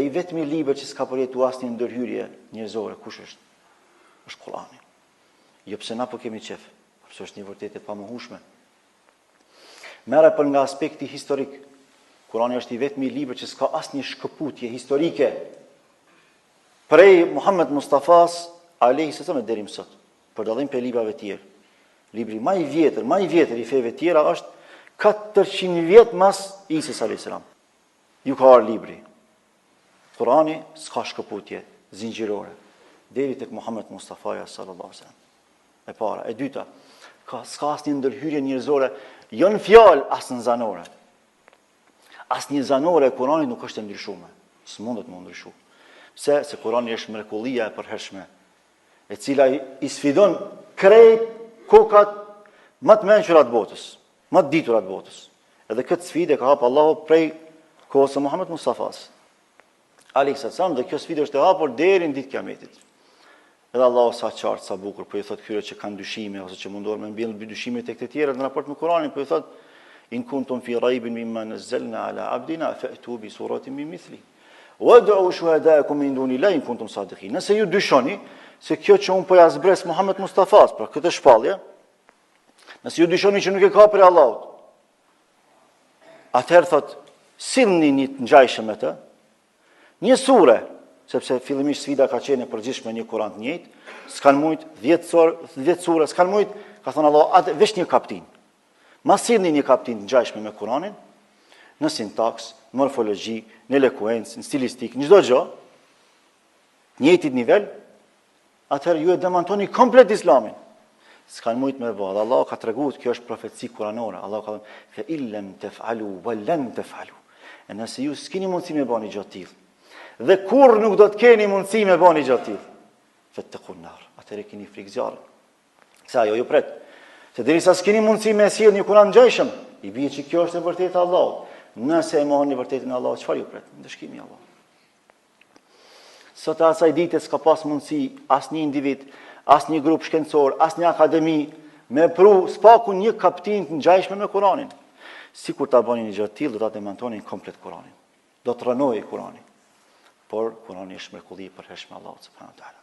E i vetmi libër që s'ka përjetu asnjë ndërhyrje njerëzore, kush është? Është Kurani. Jo pse na po kemi qef, por pse është një vërtetë e pamohueshme. Merre për nga aspekti historik. Kurani është i vetmi libër që s'ka asnjë shkëputje historike prej Muhammed Mustafas alejhi selam e deri më sot. Për dallim prej librave të tjerë. Libri ma i vjetër, ma i vjetër i feve tjera është 400 vjet mas Isës alejhi selam. Ju ka ardhur libri. Kurani s'ka shkëputje zinxhirore deri tek Muhammed Mustafaja sallallahu alaihi wasallam. E para, e dyta, ka s'ka asnjë ndërhyrje njerëzore, jo në fjalë as në zanore. Asnjë zanore e Kuranit nuk është e ndryshuar. S'mundet me u ndryshu. Pse? Se Kurani është mrekullia e përhershme, e cila i sfidon krejt kokat më të mençura të botës, më të ditura të botës. Edhe këtë sfidë e ka hap Allahu prej kohës së Muhammed Mustafas. Alejhi selam dhe kjo sfidë është e hapur deri në ditë kiametit. Edhe Allahu sa qartë, sa bukur, po i thot këtyre që kanë dyshime ose që mundohen me mbjell dyshime tek të tjerët në raport me Kur'anin, po i thot in kuntum fi raibin mimma nazzalna ala abdina fa'tu bi suratin min mithli. Wad'u shuhada'akum min duni llahi in kuntum sadiqin. Nëse ju dyshoni se kjo që un po ja zbres Muhammed Mustafas, pra këtë shpallje, nëse ju dyshoni që nuk e ka prej Allahut, Atëherë thot, sillni një të ngjajshëm me të, një sure, sepse fillimisht sfida ka qenë e përgjithshme një Kur'an të njëjtë, s'kan mujt 10 sure, 10 sure, s'kan mujt, ka thonë Allah, atë veç një kaptin. Ma sillni një kaptin të ngjajshme me Kur'anin, në sintaks, në morfologji, në elokuencë, në stilistikë, në çdo gjë, njëjtit nivel, atëherë ju e demantoni komplet islamin. S'kan mujt me bo, dhe Allahu ka tregu, kjo është profeci kuranore, Allahu ka thënë, fe in lem tef'alu, ve len tef'alu. E nëse ju s'keni mundësi me bo një gjë të tillë, dhe kurrë nuk do të keni mundësi me bo një gjë të tillë, fettekun nar, atëherë keni frikë zjarrin. Se ajo ju pret. Se derisa s'keni mundësi me sjell një Kuran ngjajshëm, i bie që kjo është e vërteta e Allahut. Nëse e mohoni vërtetën e Allahut, çfarë ju pret? Ndëshkimi i Allahut. Sot e asaj dite s'ka pas mundësi asnjë individ, asnjë grup shkencor, asnjë akademi me pru s'paku një kaptinë të ngjajshme me Kuranin. Sikur ta bënin një gjë të tillë, do ta demantonin komplet Kuranin. Do të rrënohej Kurani. Por Kurani është mrekulli e përhershme e Allahut subhanahu wa taala.